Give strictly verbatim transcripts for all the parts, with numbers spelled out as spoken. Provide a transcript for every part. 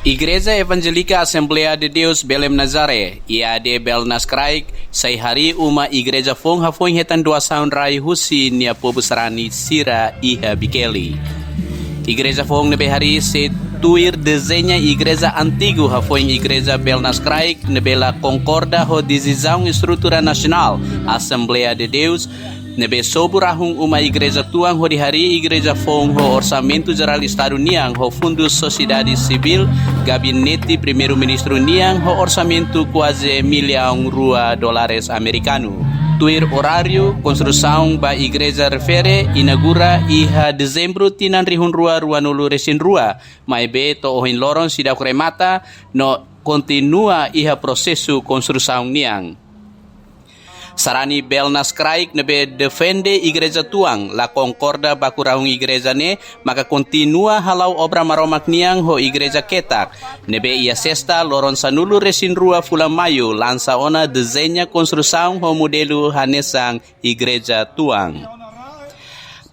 Igreja Evanjélika Assembleia de Deus Belém Nazaré, I A D Belnas Kraik, sai harii uma igreja foun hafoin hetan doasaun rai husi nia povu sarani sira iha Bikeli. Igreja foun ne'ebé harii sei tuir dezeña igreja antigu hafoin Igreja Belnas Kraik ne'ebé la konkorda ho desizaun estrutura nasionál Assembleia de Deus ne'ebé sobu rahun uma igreja tuan hodi harii igreja foun ho orsamentu jerál Estadu nian ho fundu sosiedade sivíl, gabinete Primeiru-Ministru nian ho orsamentu kuaze millaun rua dólares amerikanu. Tuir oráriu, konstrusaun ba igreja refere inaugura iha Dezembru tinan rihun rua ruanulu resin rua, maibé to'o ohin loron seidauk remata no kontinua iha prosesu konstrusaun nian. Sarani Belnas Kraik ne'ebé defende igreja tuan, la konkorda baku rahun igreja ne'e, maka kontinua hala'o obra Maromak nian ho igreja ketak, ne'ebé iha Sesta loron sanulu resin rua fulan Maiu lansa ona dezeña konstrusaun ho modelu hanesan igreja tuan.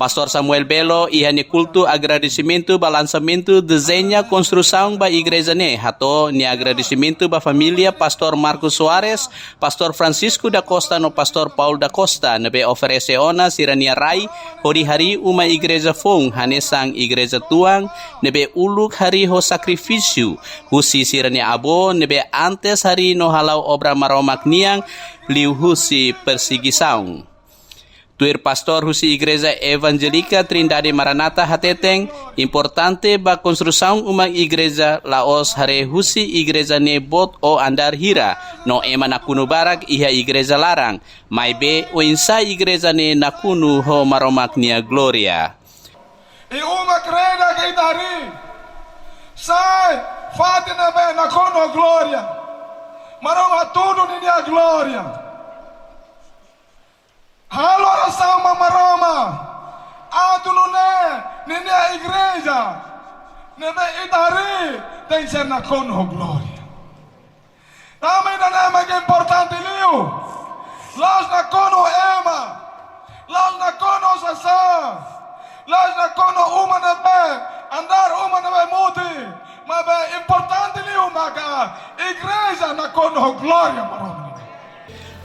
Pastór Samuel Belo iha nia kultu agradesimentu ba lansamentu dezeña konstrusaun ba igreja ne'e, hato'o nia agradesimentu ba família Pastór Marcos Soares, Pastór Francisco da Costa no Pastór Paul da Costa ne'ebé oferese ona sira-nia rai hodi harii uma igreja foun hanesan igreja tuan ne'ebé uluk harii ho sakrifísiu husi sira-nia avó ne'ebé antes harii no hala'o obra Maromak nian liuhusi persegisaun. Tuir pastór husi Igreja Evanjélika Trindade Maranata hateten, importante ba konstrusaun uma igreja la'ós haree husi igreja ne'e boot ou andár hira, no ema nakonu barak iha igreja laran, maibé oinsá igreja ne'e nakonu ho Maromak nia glória. I uma kreda ke ita harii, sai fatin ne'ebé nakonu ho glória. Maromak hatudu ninia glória. Halo orasaun ba Maromak atu nune'e ninia igreja ne'ebé ita harii tenke ser nakonu ho glória. Tanba ida-ne'e mak importante liu. La'ós nakonu ema, la'ós nakonu sasá, la'ós nakonu uma ne'ebé, andár uma ne'ebé mutin, maibé importante liu maka igreja nakonu ho glória Maromak.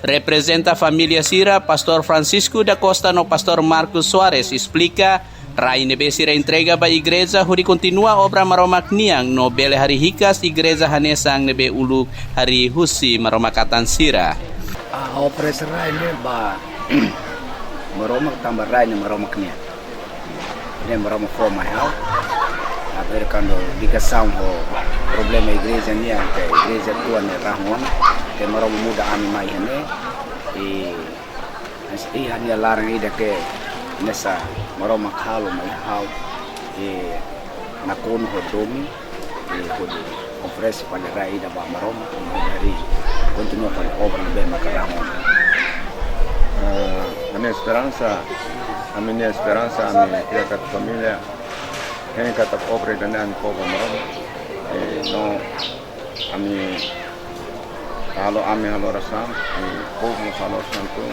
Reprezenta família sira, Pastór Francisco da Costa no Pastór Marcos Soares esplika, rai ne'ebé sira entrega ba igreja hodi kontinua obra Maromak nian no bele harii hikas igreja hanesan ne'ebé uluk harii husi Maromak atan sira. Ah, oferese rai ne'e ba Maromak tanba rai ne'e Maromak nian. Ne'e Maromak fó mai ha'u. Aver kuandu ligasaun ho problema igreja nian, ke igreja tuan ne'e rahun ona, ke Maromak muda ami mai iha ne'e. I, i iha nia laran ida ke hanesan Maromak halo mai ha'u. I nakonu ho domin, i hodi oferese fali rai ida ba Maromak, hodi kontinua fali obra ne'ebé maka rahun ona. Eh, ami-nia esperansa, ami-nia esperansa, ami kria katak família, hein katak obra ida-ne'e ami fó ba Maromak. Eh, no ami halo, ami halo orasaun, ami povu mós halo orasaun atu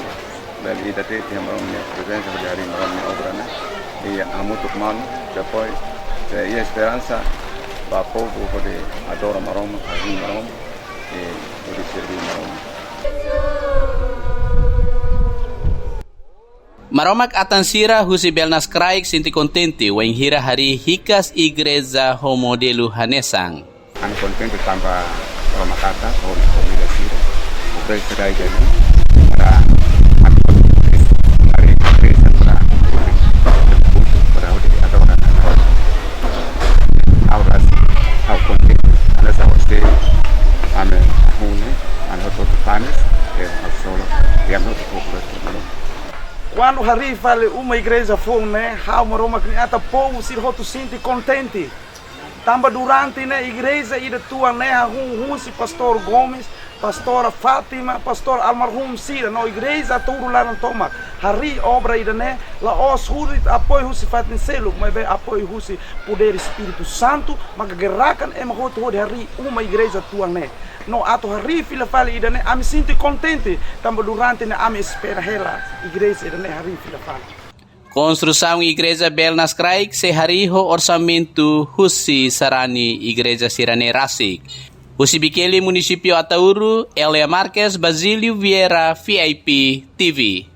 bele ita ita iha Maromak nia prezensa hodi harii Maromak nia obra ne'e. I hamutuk malu, depois, se iha esperansa ba povu hodi adora Maromak, harii Maromak, i hodi serví Maromak. Maromak atan sira husi Belnas Kraik sente kontente wainhira harii hikas igreja ho modelu hanesan. Ami kontente tanba Maromak atan ho nia família sira oferese rai ida-ne'e para ami harii igreja para, para hodi adora. Ha'u rasik, ha'u kontente, hanesan ha'u sei, ami hune, ami hotu-hotu panis, eh, ha'u solo, i ami hotu-hotu. Kuandu harii fali uma igreja foun ne'e, ha'u Maromak nia atan, povu sira hotu sente kontente. Tanba durante ne'e igreja ida tuan ne'e hahú husi Pastór Gomes, Pastora Fátima, Pastór almarhum sira, no igreja tuur laran tomak. Harii obra ida-ne'e, la'ós hodi apoiu husi fatin seluk, maibé apoiu husi podér Espíritu Santu, maka gerakan ema hotu hodi harii uma igreja tuan ne'e. No atu harii fila fali ida-ne'e, ami sente kontente, tanba durante ne'e ami espera hela igreja ida-ne'e harii fila fali. Konstrusaun igreja Belnas Kraik sei harii ho orsamentu husi sarani igreja sira-ne'e rasik. Husi Bikele, munisípiu Ataúro, Elia Marques, Basílio Vieira, V I P T V.